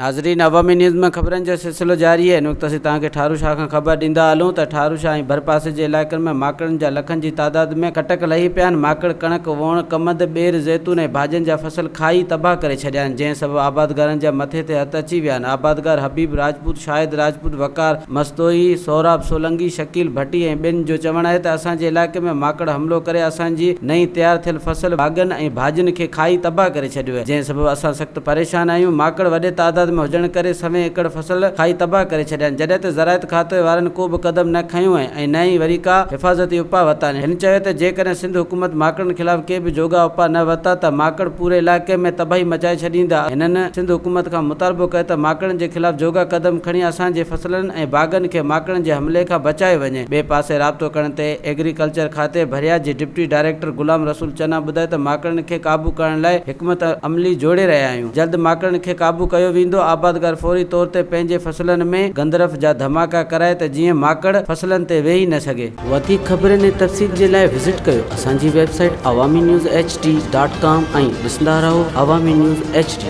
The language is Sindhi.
ناظرين عوامي نيوز ۾ خبرن جو سلسلو جاري آهي هن وقت اسين توهان کي ٺارو شاهه کان خبر ڏيندا هلون ته ٺارو شاهه ۽ ڀرپاسي جي علائقن ۾ ماڪڙن جا لکن جي تعداد ۾ ڪٽڪ لهي پيا آهن ماڪڙ ڪڻڪ ووڻ ڪمند ٻير زيتون ۽ ڀاڄين جا فصل کائي تباهه ڪري ڇڏيا آهن جنهن سبب آبادگارن جا مٿي تي هٿ اچي ويا آهن آبادگار حبيب راجپوت شاهد راجپوت وقار مستوئي، سهراب سولنگي، شڪيل ڀٽي ۽ ٻين جو چوڻ آهي ته اسان جي علائقي ۾ ماڪڙ حملو ڪري اسان جي نئين تيار ٿيل فصل، باغن ۽ ڀاڄين کي کائي تباهه ڪري ڇڏيو آهي، جنهن سبب اسان سخت پريشان آهيون، ماڪڙ وڏي تعداد ۾ هجڻ ڪري سوين ايڪڙ فصل کائي تباهه ڪري ڇڏيا آهن، جڏهن ته زراعت کاتي وارن ڪو به قدم نه کنيو آهي ۽ نه ئي وري ڪا حفاظتي اپاء ورتا آهن، هن چيو ته جيڪڏهن سنڌ حڪومت ماڪڙن خلاف ڪي به جوڳا اپاء نه ورتا ته ماڪڙ پوري علائقي ۾ تباهي مچائي ڇڏيندا، هنن سنڌ حڪومت کان مطالبو ڪيو ته ماڪڙن جي خلاف جوڳا قدم کڻي اسان جي فصلن ۽ باغن کي ماڪڙن جي حملي کان بچايو وڃي. ٻئي پاسي رابطو ڪرڻ تي ايگريڪلچر کاتي ڀريا جي ڊپٽي ڊائريڪٽر غلام رسول چنا ٻڌايو ته ماڪڙن کي قابو ڪرڻ لاء حڪمت عملي جوڙي رهيا آهيون، جلد ماڪڙن کي قابو ڪيو ويندو، آبادگار فوري طور تي پنهنجي فصلن ۾ گندرف جا ڌماڪا ڪرائي ته جيئن ماڪڙ فصلن تي ويهي نه سگهي. وڌيڪ خبرن ۽ تفصيل جي لاء وزٽ ڪيو اسان جي website Awami news H D dot com ۽ ڏسندا رهو عوامي نيوز ايڇ ڊي.